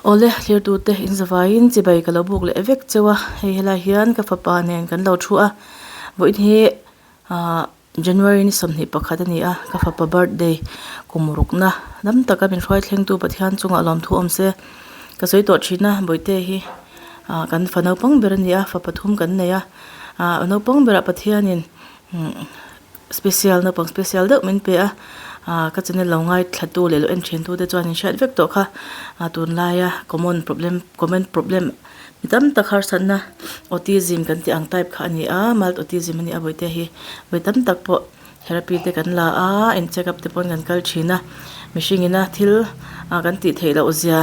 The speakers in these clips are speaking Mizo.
Awle thlir tute in zavaiin chibai ka lo buk leh vek cheu a hei helai hian ka fapa nen kan lo thu a vawiin hi ahh January ni 21 a ni a ka fapa birthday kum rukna dam taka min hruai thlengtu Pathian chungah lawmthu awm se ka sawi tawh thin a bawihte hi ah kan fa naupang ber a ni a fa pathum kan nei a ah naupang berah Pathianin umm special naupang special deuh min pe a ah ka channel lo ngaithla tu leh lo en thin tu te chuan in hriat vek tawh kha ah tunlaia common problem common problem mi tam tak harsatna autism kan tih ang type kha a ni a mild autism a ni a bawihte hi vawi tam tak pawh therapy te kan la a in check up te pawn kan kal thin a mihring ina thil ah kan tih theih loh zia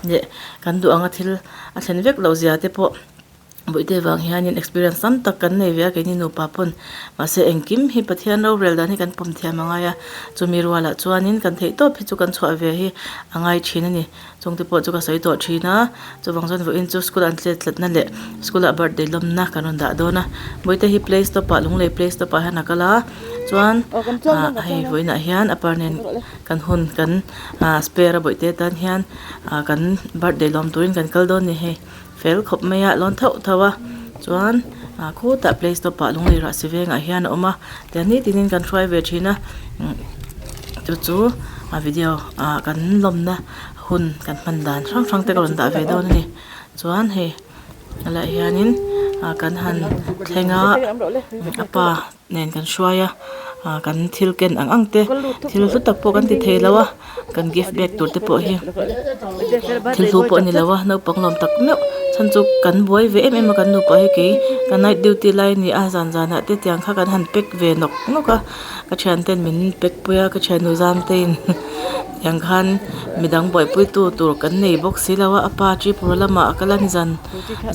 leh kan duh anga thil a thlen vek loh zia te pawh. Bawihte vang hianin experience tam tak kan nei ve a keini nupa pawn mahse engkim hi Pathian rorel dan hi kan pawm thiam a ngai a chumi rualah chuanin kan theih tawp hi chu kan chhuah ve hi a ngai thin a ni chungte pawh chu ka sawi tawh thin a chuvang chuan vawiin chu school an chet tlatna leh school ah birthday lawmna kan rawn dah dawn a Bawihte hi play stop ah Lunglei play stop ah hian a kal a chuan ah hei vawiinah hian a par nen kan hun kan ah spare a Bawihte tan hian ah kan birthday lawm turin kan kal dawn a ni hei. Fel khawp mai a lawn thauh thauh a chuan ah khutah play stop ah lunglei rah si vengah hian a awm a tiang nitin in kan hruai ve thin a chu chu a video ah kan lawmna hun kan hman dan hrang hrang te ka rawn dah ve dawn a ni chuan hei helaiah hianin ah kan han thleng a a pa. Nen kan hruai a ah kan thil ken ang ang te thil hlu tak pawh kan ti thei lo a kan gift bag tur te pawh hi thil hlu pawh a ni lo a naupang lawm tak meuh chhan chu kan buai ve em em a kan nupa hi kei ka night duty lai a ni a zan zanah te tiang kha kan han pack ve nawk nawk a ka thian ten min pack pui a ka thiannu zam te in tiang khan midang buaipui tu tur kan nei bawk si lo a a pa Tripura lamah a kal a ni zan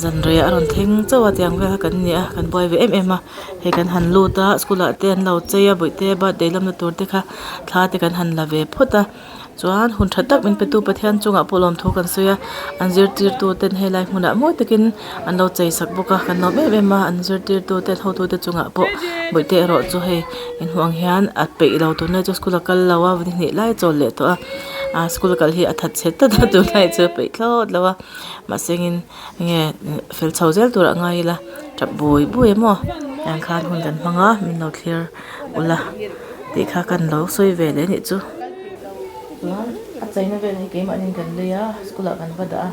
zan reiah a rawn thleng chauh a tiang vel kha kan ni a kan buai ve em em a. Hei kan han lut a school ah te an lo chei a bawihte birthday lamna tur te kha thla te kan han la ve phawt a chuan hun tha tak min pe tu Pathian chungah pawh lawmthu kan sawi a an zirtirtu ten helai hmunah mawi takin an lo chei sak bawk a kan lawm em em a an zirtirtu te an hotu te chungah pawh bawihte erawh chu hei inhmuh ang hian a peih lo tunlai chu school a kal lo a ni hnih lai a chawl leh tawh a ah school kal hi a that chhe tlat a tunlai chu a peih thlawt lo a mahse engin Enge fel chho zel tur ah ngai ila tap bui bui a maw tiang khan hun kan hmang a min lo thlir ula tih kha kan lo sawi ve leh anih chu. Chuan a cheina vel hi keimahni kan lei a school ah kan va dah a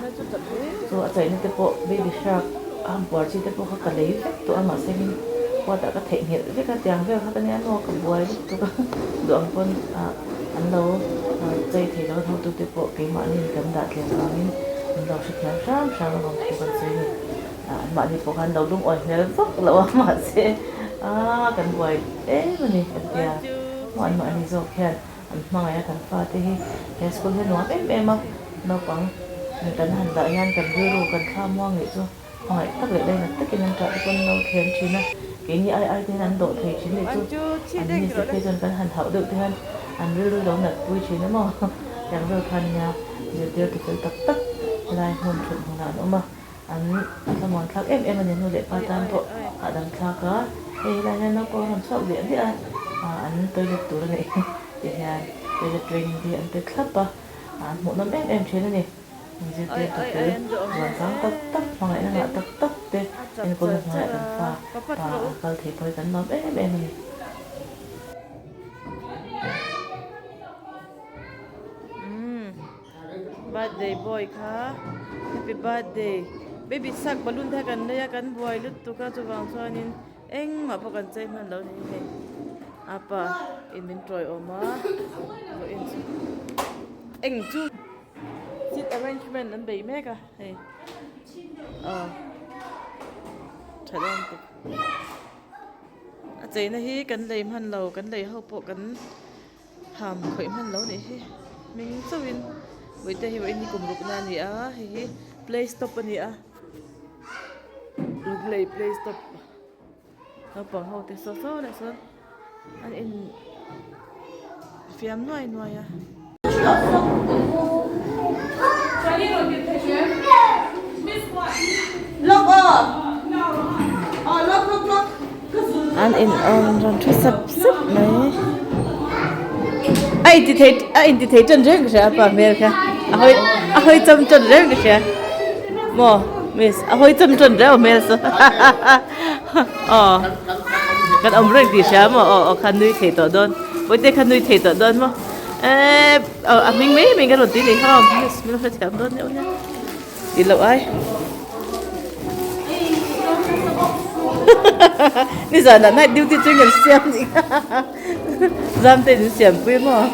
chu a cheina te pawh baby shark a hampuar chi te pawh kha ka lei vek tawh a mahse in huat ah ka theihnghilh vek a tiang vel kha ka nia maw ka buai lutuk a duh ang pawn ah. An lo chei thei lo hotute pawh keimahni kan dah tlem vangin an lo hrethiam hram hram a lawmthu kan sawi a ni. Anmahni pawh khan lo lungawi hmel vak lo a mahse aaa kan buai em a ni kan tia maw anmahni zawk hian an hmangaih a kan fate hi he school hi a nuam em em a naupang kan han dah hian kan rilru kan thla muang nih chu. Hmangaih tak leh lainat takin an ṭah te pawn an lo thlem ṭhin a, keini ai ai te hian an dawh thei ṭhin leh chu an miss te phei chuan kan han hauh deuh te hian an rilru lo nat pui ṭhin a maw tiang vel khan nia zirtir ti fel tak tak helai hmun ṭhut hmunah an awm a, an thlamuan thlak em em a ni nu leh pa tan pawh hahdam thlak a, hei helai hian naupang an rawn chhuak diah diah a, an toilet tur a nih ti hian toilet training te hi an pe thlap a, an hmuhnawm em em ṭhin a ni. Zirtirtu fel zuan sang tak tak, hmangaihna ngah tak tak te enkawlna hnuaiah kan fa pa a kal thei pawh hi kan nuam em em a ni. Birthday boy kha happy birthday baby shark balloon te kha kan lei a kan buai lutuk a chuvang chuanin engmah pawh kan chei hman lo a ni hei apa in min tawiawm a eng chu. Seat arrangement an bei mek a hei aw tha dawn tuk a cheina hi kan lei hman lo kan lei ho pawh kan ham khawih hman lo nih hi hming chauhin vawiin te hi vawiin hi kum rukna a ni a hei hi play stop a ni a lunglei play stop. Naupang ho te saw saw leh sawn an in fiam nuai nuai a. An in an rawn thu sap sap mai. A inti thei a inti thei tan reng ka hria a pa hmel kha a hawi. A hawi cham ṭan reng ka hria. Maw miss a hawi cham ṭan reuh hmel chu aw kan awm reng tih hria maw aw aw kha nui thei tawh dawn Bawihte kha nui thei tawh dawn maw eee a hming mai mai ka rawn ti leh kha aw miss min lo hrethiam dawn deuh nia tih loh ai nizanah night duty chu kan siam nih kha Zamte in siam pui maw.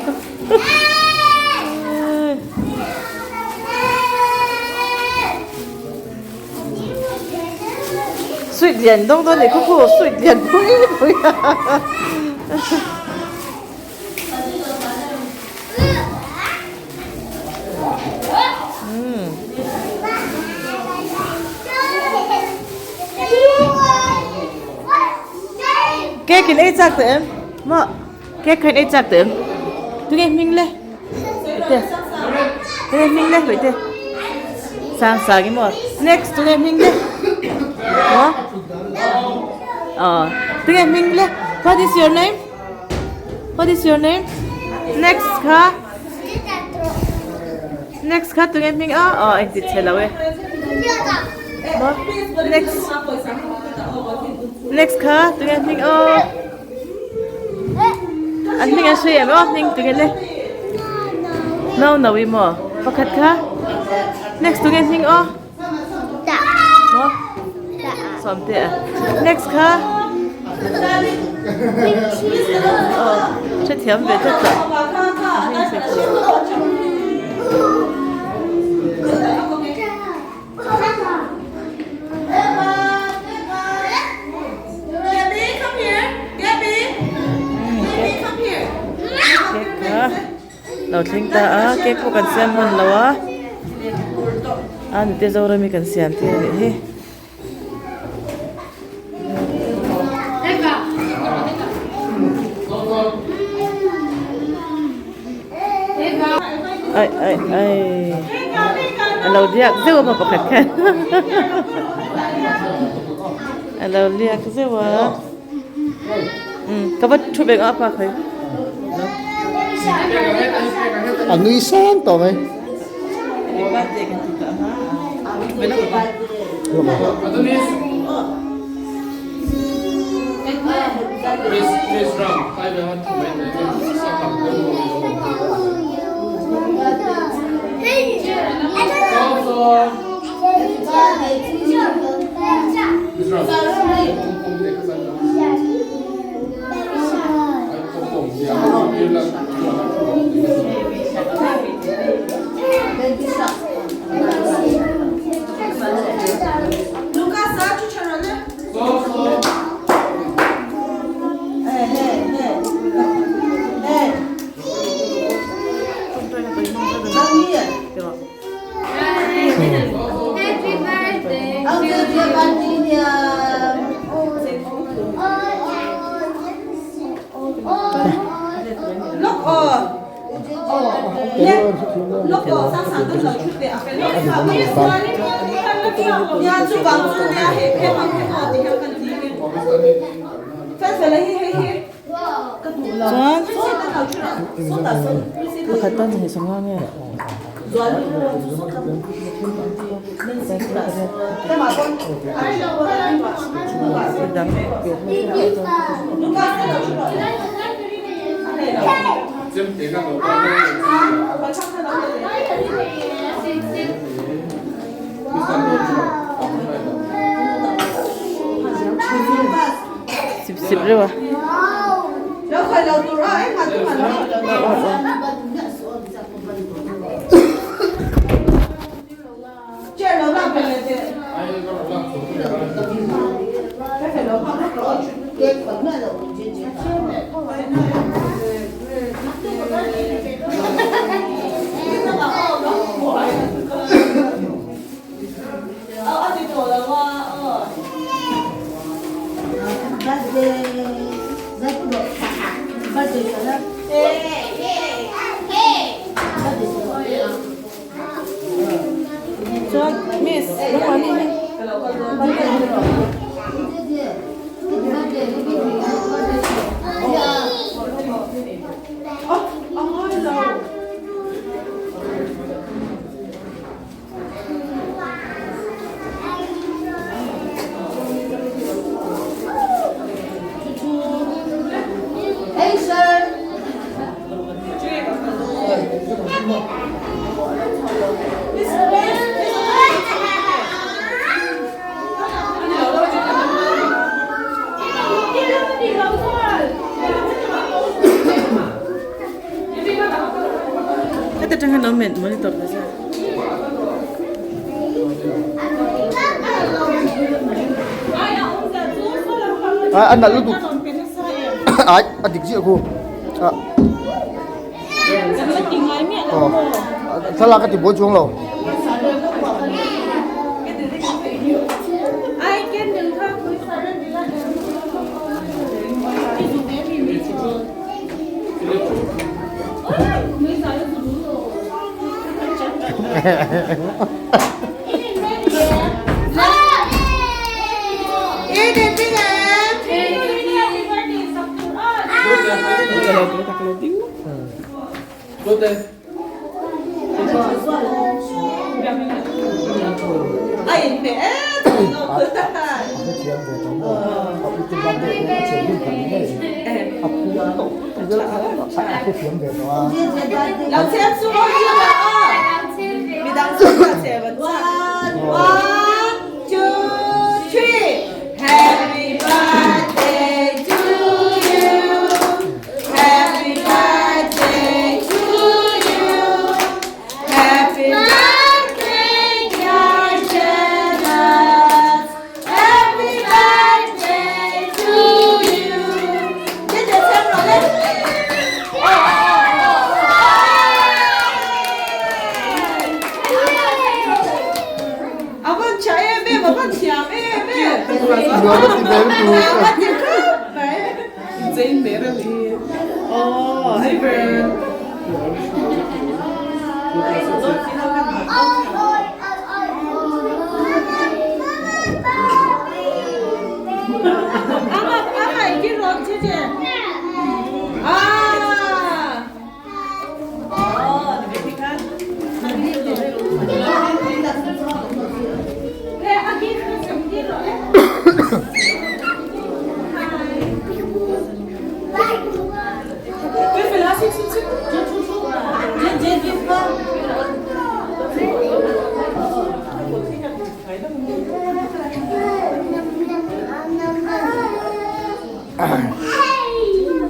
Sweet lian dawng dawn ni khu khu sweet lian pui pui Cake in ei chak teh em? Maw cake kha in ei chak teh em? Tunge hming le? Te Tunge hming le hawih te? Sang sang i maw? Next tunge hming le? Maw? Aw tunge hming le? What is your name? What is your name? Next kha Next kha tunge hming a aw engti che lo e. Maw? Next Next kha tunge hming aw An hming an sawi em aw hming tunge le No no i maw pakhat kha Next tunge hming aw Maw Sawmte a Next kha Aw hrethiam ve tlat tawh hming sawi tur. Cake kha lo thleng ta a cake pawh kan siam hman lo a a nute Zorami kan siam tir a nih hi. Ai ai ai a lo liak zeuh a maw pakhat khan a lo liak zeuh a ka va thu bek a pa khawi a nui sang tawh mai. Chuan pakhat tan hei sawng nge dang Sip sip reuh a. Chuan miss nangmahni hi Monitor ta che. A nalh lutuk ai a dik chiah khu a aw thlalak a ti buai chuang lo.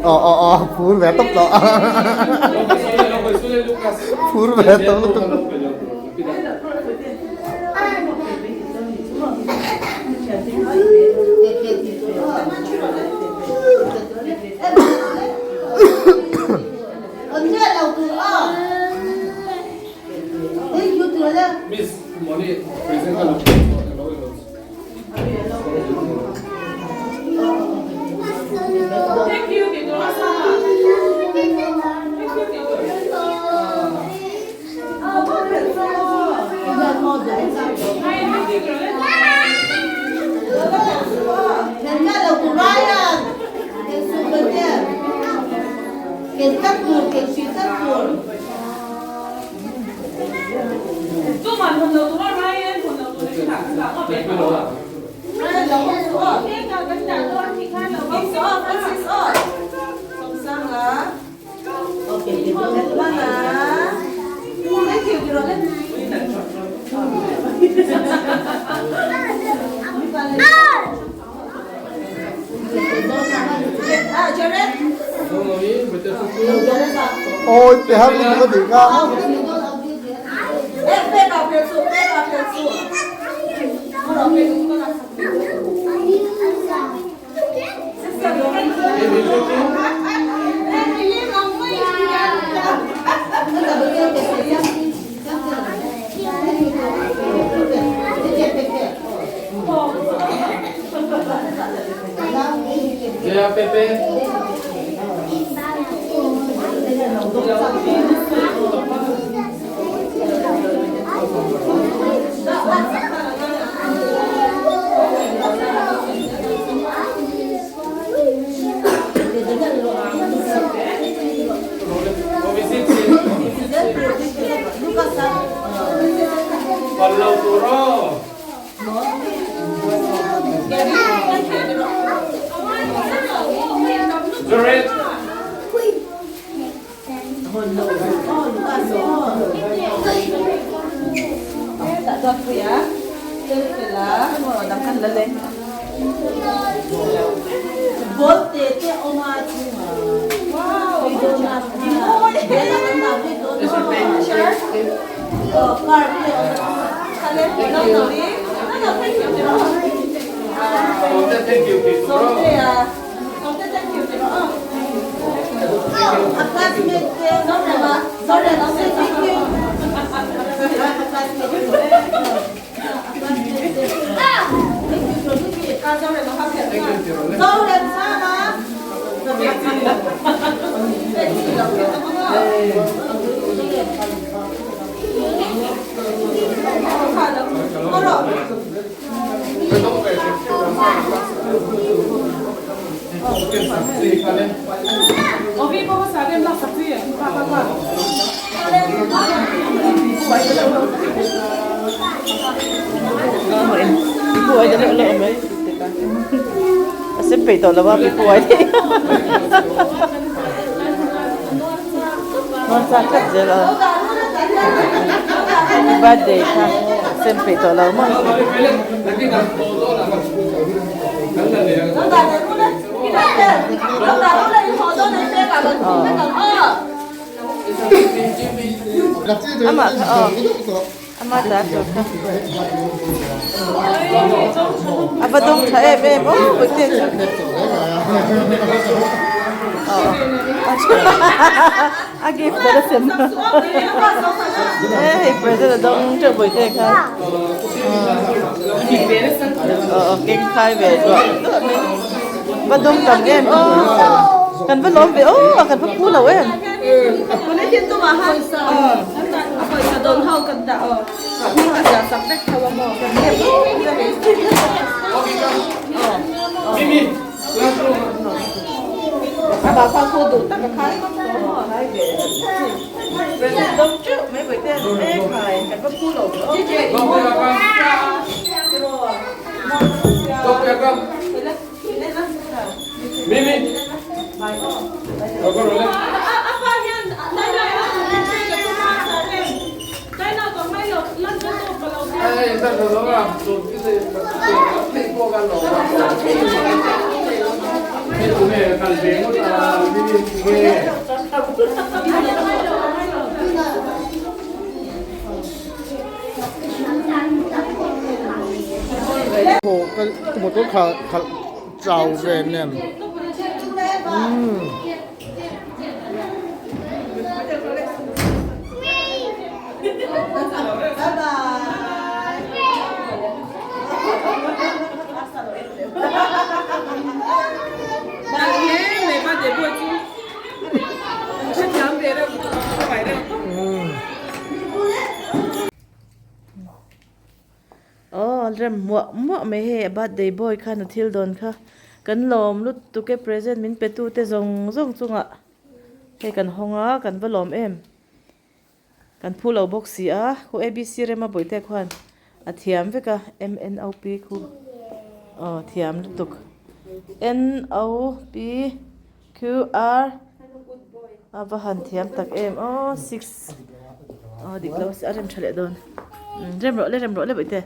Ờ ờ ờ phur ve tawp tawh phur ve tawp lutuk. Ôi, pe har lutuk a nih kha. A sem peih tawh lo a mi puai thei Nawn chak tlat zel a Happy birthday kha sem peih tawh lo maw. Amah kha aw ama ta tur kha a va dawng tha em em aw bawihte chu a gift a la sem e hei present a dawng teuh bawihte kha aw keng khai ve duah duah mai va dawng tam em aw kan va lawm ve aw kan va pu lo em. Ka motor khalh khalh chau ve nem umm. Aw rem muah muah mai hei a birthday boy khan a thil dawn kha kan lawm lutuk e present min pe tu te zawng zawng chungah hei kan hawng a kan va lawm em kan phu lo bawk si a khu abc rema bawihte khuan a thiam vek a m n o p khu aw thiam lutuk n o p q r a va han thiam tak em aw six aw dik lo a rem tha leh dawn rem rawh le rem rawh le bawihte.